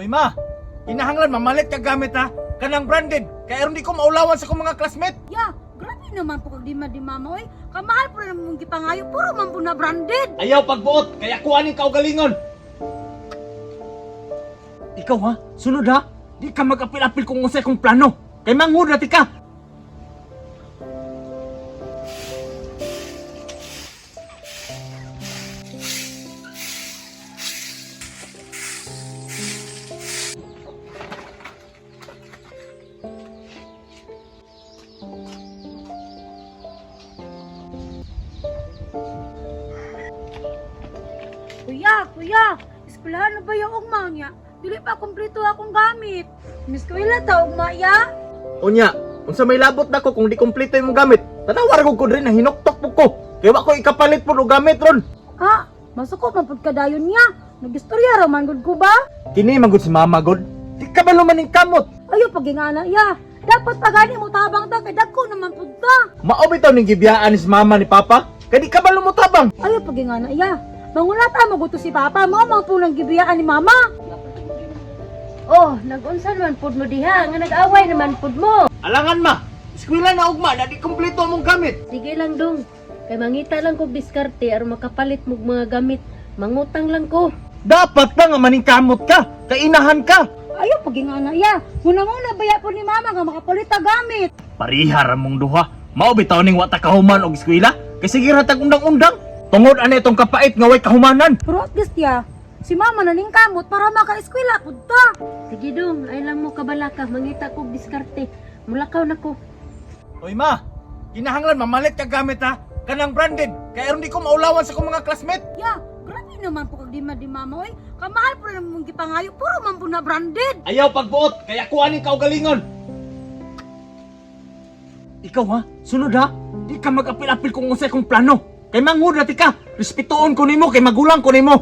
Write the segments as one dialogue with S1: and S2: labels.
S1: Uy ma, kinahanglan mamalit ka gamit ha. Kanang branded, kay aron di ko maulawan sa akong mga classmate.
S2: Ya, grabe naman po kag di ma di mama oy. Kamahal po na mong gipangayo, puro man po na branded.
S1: Ayaw pagbuot, kaya kuha ning kaugalingon. Ikaw ha, sunod ha. Di ka mag-apil-apil kung unsay kong plano. Kay manghud na ti ka.
S2: Kuya, kuya, eskwelahan na ba yung ugma niya? Dili pa kumpleto akong gamit. Miss Kuya ta ugma ya.
S1: Unya, unsa may labot nako kung di kompleto imong gamit. Tanaw ra ko diri na hinuktok po ko. Kay wa ko ikapalit pud og gamit ron.
S2: Ha, masuko man pud kadayon niya. Nagistorya ra man gud ko ba?
S1: Kini man gud si mama gud. Di ka ba lumaning kamot?
S2: Ayo pagingana ya. Dapat pagani mo tabang ta kay dagko naman pud ta.
S1: Mao bitaw ning gibiyaan ni si mama ni papa? Kay di ka ba lumutabang?
S2: Ayo pagingana ya. Mangulata mo gusto si papa, mao man po nang gibiyaan ni mama.
S3: Oh, nag-unsa naman pud mo diha nga nag-away naman pud mo.
S1: Alangan ma, eskwela na ugma na di kompleto among gamit.
S3: Sige lang dong. Kay mangita lang kog diskarte aron makapalit mo og mga gamit. Mangutang lang ko.
S1: Dapat lang nga maningkamot ka, kainahan ka.
S2: Ayo pagingana ya. Muna-muna baya po ni mama nga makapalit ta gamit.
S1: Pariha ra mong duha. Mao bitaw ning wa ta kahuman og eskwela? Kay sige ra tag undang-undang. Tungod ani itong kapait nga way kahumanan.
S2: Pero at least ya, si mama na ning kamot para maka-eskwela pud ta.
S3: Sige dong, ay lang mo kabalaka mangita kog diskarte. Mulakaw na ko.
S1: Oy ma, kinahanglan mamalit ka gamit ha. Kanang branded, kay aron di ko maulawan sa akong mga classmate.
S2: Ya, grabe naman po kag di ma di mama oy. Kamahal po na mong gipangayo, puro man po na branded.
S1: Ayaw pagbuot, kaya kuha ning kaugalingon. Ikaw ha, sunod ha. Di ka mag-apil-apil kung unsay kong plano. Kay manghud na ti ka. Respetuon ko nimo kay magulang ko nimo.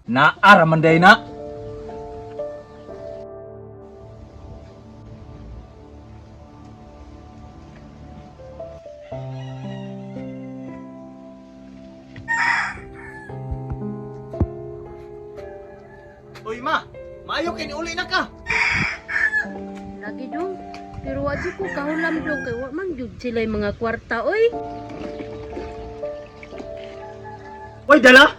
S1: Naa ra man day na. Uy ma, maayo kay niuli na ka.
S3: Lagi dong. Pero wa jud ko kahulam dong kay wa man jud sila mga kwarta oy.
S1: Uy dala,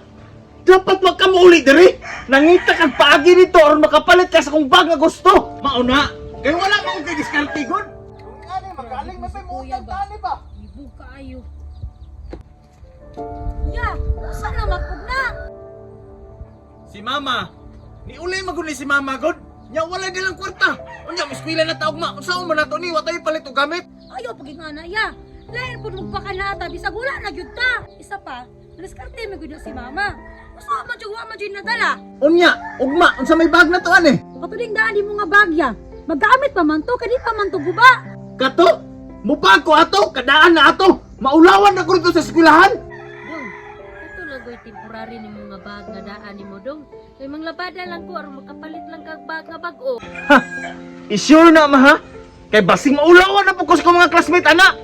S1: dapat wag ka muuli diri. Nangita kang paagi nito aron makapalit ka sa kong bag nga gusto. Mauna, kay wala man kay diskarte gud. Kung ani magaling may pay muutang tani ba?
S2: Ibu kaayo. Ya, usa naman pud na.
S1: Si mama, niuli magud ni si mama gud. Nya wala dilang kwarta. Unya miskwela na taog ma. Unsaon man nato ni wa tayo palit og gamit.
S2: Ayaw pagingana ya. Lain pud magpakanata bisag wala na gyud ta. Isa pa, diskarte man gyud na si mama. Usa man jud wa man jud nadala.
S1: Unya, ugma unsa may bag na to ani?
S2: Patuling daan mo nga bagya. Magamit pa man to, kadi pa man to guba.
S1: Kato, mubag ko ato, kadaan na ato. Maulawan na ko rito sa eskwelahan.
S3: Dong, ato lang ko'y temporary ni mga bag nga daan nimo dong. Kay manglabada lang ko aron makapalit lang kag bag nga bag-o.
S1: Isure na ma ha? Kay basing maulawan na po ko sa mga classmate ana.